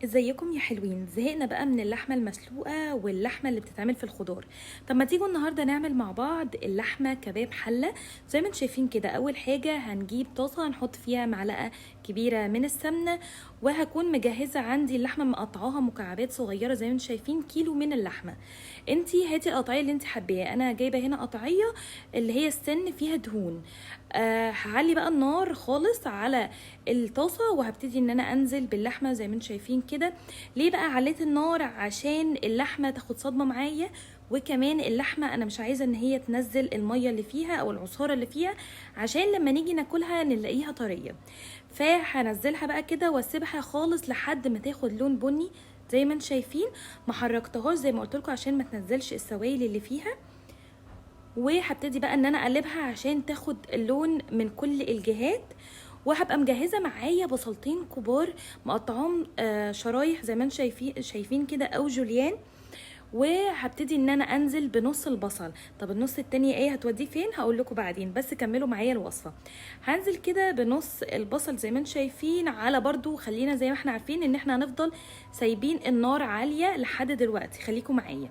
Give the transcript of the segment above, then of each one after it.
ازيكم يا حلوين؟ زهقنا بقى من اللحمة المسلوقه واللحمة اللي بتتعمل في الخضار. طب ما تيجوا النهارده نعمل مع بعض اللحمة كباب حله. زي ما انتم شايفين كده، اول حاجة هنجيب طاسه هنحط فيها معلقه كبيرة من السمنة، وهكون مجهزة عندي اللحمة مقطعاها مكعبات صغيرة زي ما انتم شايفين، كيلو من اللحمة. انتي هاتي القطعية اللي انت حباها، انا جايبه هنا قطعية اللي هي السن فيها دهون. هعلي بقى النار خالص على الطاسه وهبتدي ان انا انزل باللحمه زي ما انتم شايفين كده. ليه بقى عليت النار؟ عشان اللحمة تاخد صدمة معايا، وكمان اللحمة انا مش عايزه ان هي تنزل المية اللي فيها او العصاره اللي فيها، عشان لما نيجي ناكلها نلاقيها طرية. فهنزلها بقى كده واسيبها خالص لحد ما تاخد لون بني زي ما انتم شايفين. ما حركتهاش زي ما قلت لكم عشان ما تنزلش السوائل اللي فيها، وهبتدي بقى ان انا اقلبها عشان تاخد اللون من كل الجهات. وهبقى مجهزة معايا بصلتين كبار مقطعاهم شرايح زي ما انتم شايفين كده او جوليان، وهبتدي ان انا انزل بنص البصل. طب النص التاني ايه هتوديه فين؟ هقول لكم بعدين، بس كملوا معايا الوصفة. هنزل كده بنص البصل زي ما انتم شايفين، على برضو خلينا زي ما احنا عارفين ان احنا هنفضل سايبين النار عالية لحد دلوقتي، خليكم معايا.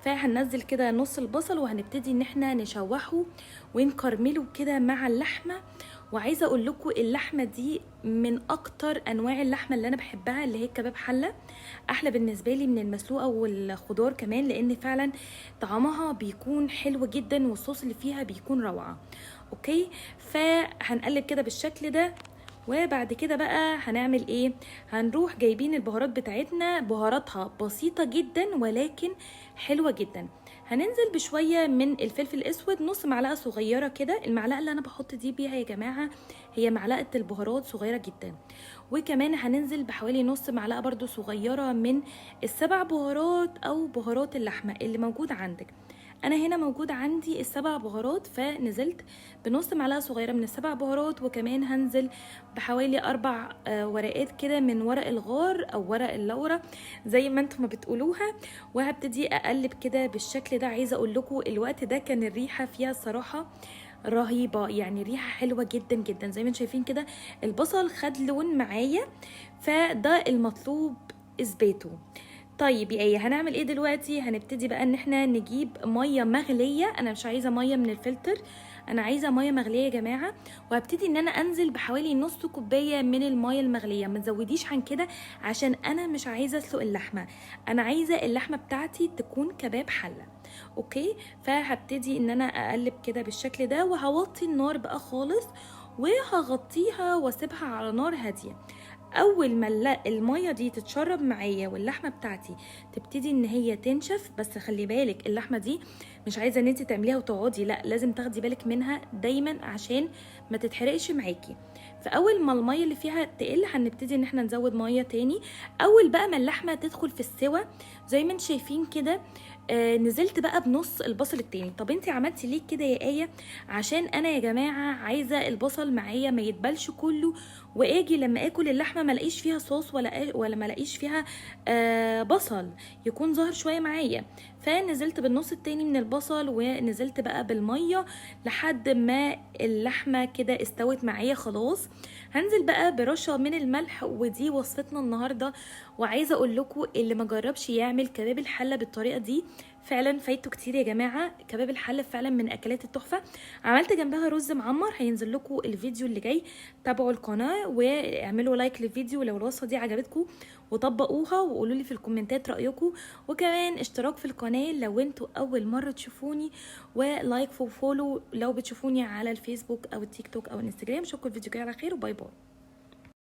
فهننزل كده نص البصل وهنبتدي ان احنا نشوحه ونكرمله كده مع اللحمة. وعايزه اقول لكم اللحمة دي من اكتر انواع اللحمة اللي انا بحبها، اللي هي كباب حله. احلى بالنسبة لي من المسلوقه والخضار كمان، لان فعلا طعمها بيكون حلو جدا والصوص اللي فيها بيكون روعه. okay، فهنقلب كده بالشكل ده. وبعد كده بقى هنعمل ايه؟ هنروح جايبين البهارات بتاعتنا، بهاراتها بسيطة جدا ولكن حلوة جدا. هننزل بشوية من الفلفل الاسود، نص معلقة صغيرة كده. المعلقة اللي انا بحط دي بيها يا جماعة هي معلقة البهارات صغيرة جدا. وكمان هننزل بحوالي نص معلقة برضو صغيرة من السبع بهارات او بهارات اللحمة اللي موجود عندك. انا هنا موجود عندي السبع بهارات، فنزلت بنص معلقه صغيرة من السبع بهارات. وكمان هنزل بحوالي 4 ورقات كده من ورق الغار او ورق اللورة زي ما انتم ما بتقولوها، وهبتدي اقلب كده بالشكل ده. عايزه اقول لكم الوقت ده كان الريحة فيها الصراحة رهيبة، يعني ريحه حلوة جدا جدا. زي ما انتم شايفين كده البصل خد لون معايا، فده المطلوب اثباته. طيب يا ايه هنعمل ايه دلوقتي؟ هنبتدي بقى ان احنا نجيب مية مغليه. انا مش عايزه مية من الفلتر، انا عايزه مية مغليه يا جماعة. وهبتدي ان انا انزل بحوالي نص كوباية من المية المغليه، ما تزوديش عن كده عشان انا مش عايزه اسلق اللحمة، انا عايزه اللحمة بتاعتي تكون كباب حله. okay، فهبتدي ان انا اقلب كده بالشكل ده، وهوطي النار بقى خالص وهغطيها واسيبها على نار هادية. اول ما المية دي تتشرب معايا واللحمة بتاعتي تبتدي ان هي تنشف، بس خلي بالك اللحمة دي مش عايزه ان انت تعمليها وتقعدي، لا لازم تاخدي بالك منها دايما عشان ما تتحرقش معاكي. فاول ما المية اللي فيها تقل هنبتدي ان احنا نزود مية تاني. اول بقى ما اللحمة تدخل في السوى زي ما انتم شايفين كده، نزلت بقى بنص البصل التاني. طب انت عملتي ليه كده يا ايه؟ عشان انا يا جماعة عايزه البصل معايا ما يتبلش كله، واجي لما اكل اللحمة ما الاقيش فيها صوص ولا ما الاقيش فيها بصل، يكون ظاهر شوية معايا. فنزلت بالنص التاني من البصل ونزلت بقى بالمية لحد ما اللحمة كده استوت معايا خلاص. هنزل بقى برشه من الملح، ودي وصفتنا النهارده. وعايزه اقول لكم اللي ما جربش يعمل كباب الحلة بالطريقة دي فعلا فايته كتير يا جماعة. كباب الحلة فعلا من اكلات التحفة. عملت جنبها رز معمر، هينزل لكم الفيديو اللي جاي، تابعوا القناة واعملوا like للفيديو لو الوصفة دي عجبتكم، وطبقوها وقولوا لي في الكومنتات رايكم، وكمان اشتراك في القناة لو انتوا اول مرة تشوفوني، و like و follow لو بتشوفوني على الفيسبوك او التيك توك او الانستجرام. اشوفكم الفيديو الجاي على خير، و bye bye.